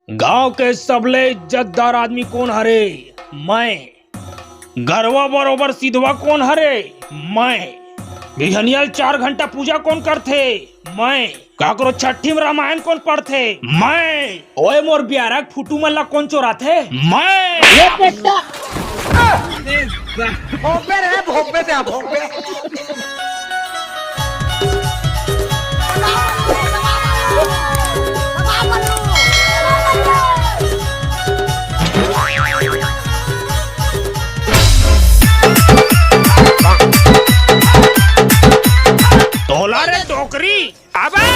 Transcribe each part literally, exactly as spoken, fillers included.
गांव के सबले इज्जतदार आदमी कोन हरे? मैं। गरवा बरोबर सिधवा कोन हरे? मैं। बिहनिया ल चार घंटा पूजा कोन करथे? मैं। काकरो छट्ठी म रामायण कोन पढ़थे? मैं। ओए, मोर बियारा के फुटू मन ला कोन चोराथे? मैं। ये बेटा। भोपे रे, भोपे से भोपे। तोला रे डोकरी। अबे,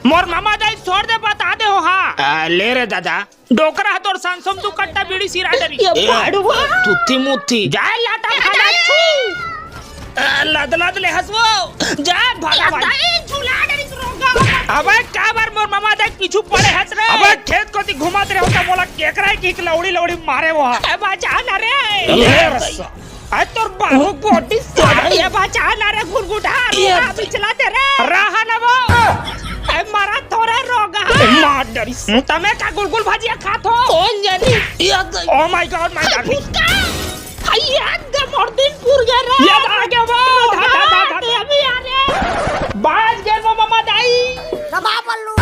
मोर मामा दाई छोड़ दे, बता दे हो, हाँ। आ, ले रे दादा। डोकरा ह तोर संसोम दू कट्टा बीड़ी सिरा डरी। ये ए, बाड़ुआ। तुत्ती मुत्ती। जाए लाटा ए, खाना दाई। छू। आ, लद लद ले हंसवो। जा भागा भाई। दाई, झुला डरी रोगा। अबे, का बार मोर मामा दाई पीछू पड़े हंस रे? अबे, खेत कोती घुमात रहे हो त मोला केकरा की लौड़ी लौड़ी मारे वो। ए, बचा ना रे। ले रस्सा। अरे तोर बाबू गोटी साले, बचा ना रे गुरगुटा, ये रोगा पिछला तेरे। रहा ना वो। ए, मरा थोड़ा रोगा। मार डरी। तमे का गुलगुल भजिया खात हो? कौन जानी? Oh my God, my God। फुसका। हाय, याद का मोर दिन पुर गया रे। ये आ गया वो। रोगा, धा, धा, धा, धा। ये अभी आ रे। बाज गए वो मामा दाई। दबा पल्लू।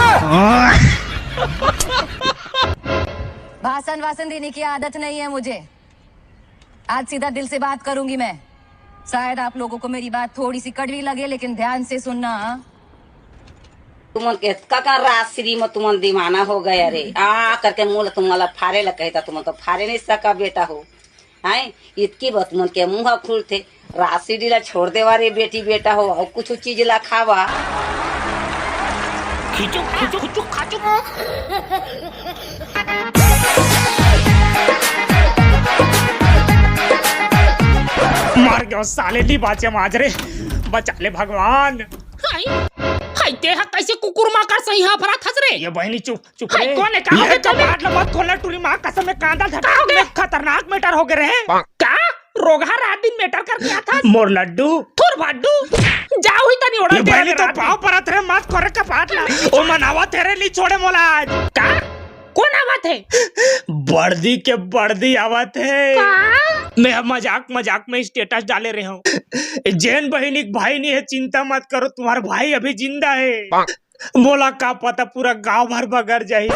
भाषण वासन देने की आदत नहीं है मुझे। आज सीधा दिल से बात करूंगी मैं। शायद आप लोगों को मेरी बात थोड़ी सी कड़वी लगे, लेकिन ध्यान से सुनना, हाँ? तुमन के का, का राजश्री में तुमन दीवाना हो गए रे। आ करके मोला तुमन ला फारे ला कहता, तुमन तो फारे नहीं सका बेटा हो। हैं? इतकी बात तुमन के मुंह खुलथे। राजश्री ला छोड़ देवा रे बेटी बेटा हो, अउ कुछ चीज ला खावा। खिचुक, खिचुक, खिचुक, खाचुक। मर गयो साले, नी बाचे आज रे, बचा ले भगवान। हाय, हाय, ते हा कैसे कुकुर माकर सही हाफरत हस रे? ये बहिनी चुप, चुप हाय, रे। कौन है? कहाँ ये हो गए? कपाट ला मत खोलना, टूरी माँ कसम में कांदा धर का हो गया? में खतरनाक matter हो गए रे। का? रोगहा रात दिन matter करके आथस? मोर लड्डू। थोर भाड्डू। जाओ ही तनी ओड़ा ये तेरा बहिनी तो रात पाँव दिन। परत रे, मत खोले कपाट ला। ओ मनावा तेरे नी छोड़े मोला आज। का? कौन आवत है? बड़दी के बड़दी आवत है। का? मैं अब मजाक मजाक में status डाले रहे हूँ। जेन बहिनी के भाई नहीं है, चिंता मत करो, तुम्हारा भाई अभी जिंदा है। मोला का पता पूरा गांव भर बगर जाही।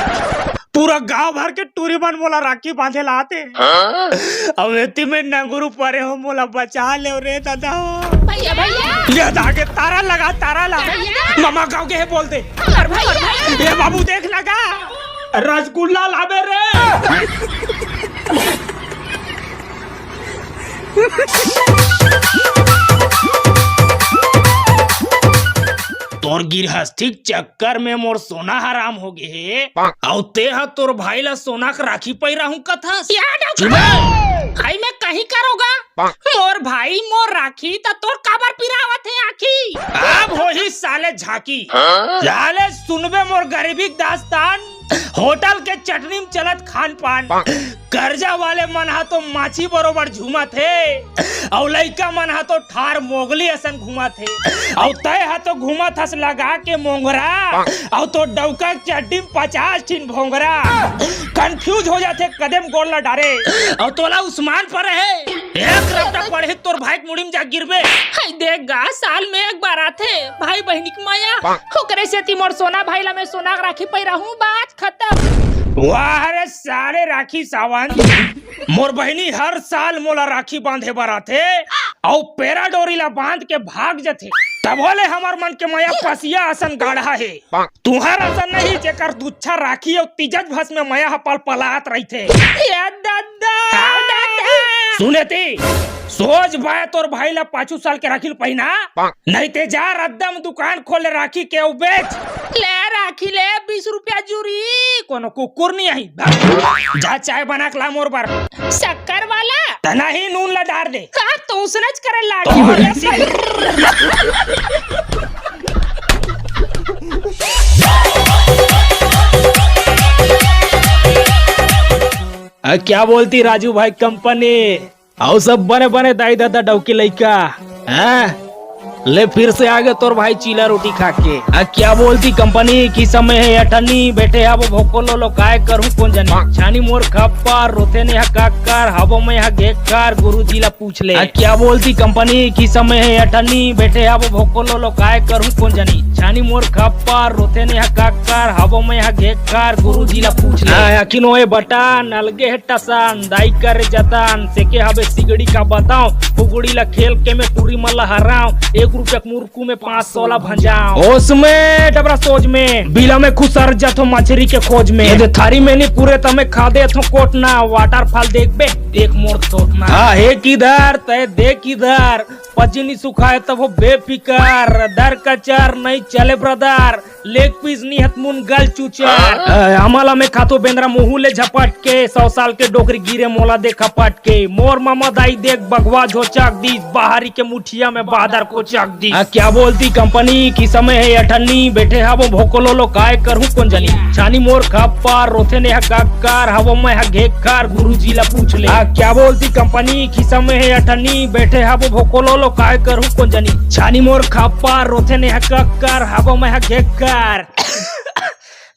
पूरा गांव भर के टूरी मन मोला राखी बांधे ला आथे। हाँ? अब एती में नंगरू परे हो, मोला बचा ले रे दादा। भैया, भैया। ये धागे तारा लगा, तारा ला। भैया। मामा गांव के है बोल दे। अरे भैया। ये बाबू देख लगा। रसगुल्ला लाबे रे। तोर गिरहस्थी के चक्कर में मोर सोना हराम हो गे हे। अउ ते ह तोर भाई ला सोना के राखी पहिराहूं कथस। या डॉक्टर। चुप। भाई मैं कहीं करोगा। मोर भाई मोर राखी त तोर काबर पिरावत हे आखी। अब होही साले झांकी। हाँ? साले सुनबे मोर गरीबी के दास्तान। होटल के चटनी म चलत खान पान। कर्जा वाले मन ह तो माछी बरोबर झूमत हे, अउ लइका मन ह तो ठार मोगली असन घूमत हे, अउ तय ह तो घूमत हस लगा के मोंगरा, अउ तो डौका के चड्डी म पचास ठिन भोंगरा। Confuse हो जाथे कदे म गोड़ ला डारे, अउ तोला उस्मान पर हे। एक रपटा पड़ही तोर भाई के मुड़ी म जा गिरबे। हाय देख गा, साल में एक बार आथे भाई बहिनी के मया। ओकरे सेती मोर सोना भाई ला मैं सोना के राखी पहिराहूं, बात खत्म। वाह रे सारे राखी सावन। मोर बहिनी हर साल मोला राखी बांधे बर आथे, अउ पेरा डोरी ला बांध के भाग जथे। तभो ले हमर मन के मया पसिया असन गाढ़ा हे। तुंहर असन नहीं, जेकर दुच्छा राखी अउ तीजत भस में मया ह पलपलात रहिथे। ए दद्दा! का दद्दा? सुन एती, सोझ बाय तोर भाई ला पाछू साल के राखी ल पहिना, नहीं ते जा रद्दा म दुकान खोल ले राखी के अउ बेच। ले राखी ले, बीस रुपया जूरी, कोनो कुकुर नहीं आही। जा चाय बना के ला मोर बर। शक्कर वाला? त नहीं, नून ला डार दे। हाँ, तो उसनच करे लागी। आ, क्या बोलती राजू भाई कंपनी? अउ सब बने बने दाई ददा डौकी लइका, हैं? ले फिर से आगे तोर भाई चीला रोटी खा के। आ, क्या बोलती कंपनी की समय है अठन्नी, बैठे हबो भोकोलो लो, काय करूं कोन जनी। छानी मोर खप्पर, रोथे ने हकाकर, हबो मैं हा घेकर, गुरुजी ला पूछ ले। आ, क्या बोलती कंपनी की समय है अठन्नी, बैठे हबो भोकोलो लो, काय करूं कोन जनी। छानी मोर खप्पर, रोथे ने हकाकर, हबो मैं हा घेकर, गुरुजी ला पूछ ले। आ, अखिनो ए बटन, अलगे हे टसन, दाई करे जतन, सेके हबे सिगड़ी का बताओ, फुगड़ी ला खेल के मैं टूरी मन ला हराओ, एक रुपया के मुरकू में पाँच सौ ला भंजाओ। होश में डबरा सोच में, बिला में खुसर जाथो मछरी के खोज में। यदि थारी में नी पूरे त मैं खा देथो कोटना, waterfall देखबे, देख मोर सोटना। हाँ, हे किधर, तय देख किधर, पजनी सुखाए तब हो बेफिकर, दर कचर नहीं चले ब्रदर, लेग पीस निहत मुन गल चुचर। अ, हमला में खातो बेंदरा मुहू ले झपट के, सौ साल के डोकरी गिरे मोला देखा पट के, मोर मामा दाई देख बघवा झोचक दीस, बाहरी के मुठिया में बादर को चक दीस। आ, क्या बोलती कंपनी की समय है अठन्नी, बैठे हबो भोकोलो लो, काय करूं कोन जनी। छानी मोर खप्पर, रोथे ने हकाकर, हबो मैं हा घेकर, गुरुजी ला पूछ ले। आ, क्या बोलती कंपनी की समय है अठन्नी, बैठे हबो भोकोलो लो, काय करूं कोन जनी। छानी मोर खप्पर, रोथे ने हकाकर, हबो मैं हा घेकर।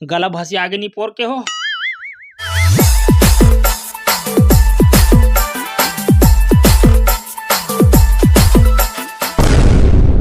गला भसी आगे नी पोर के हो।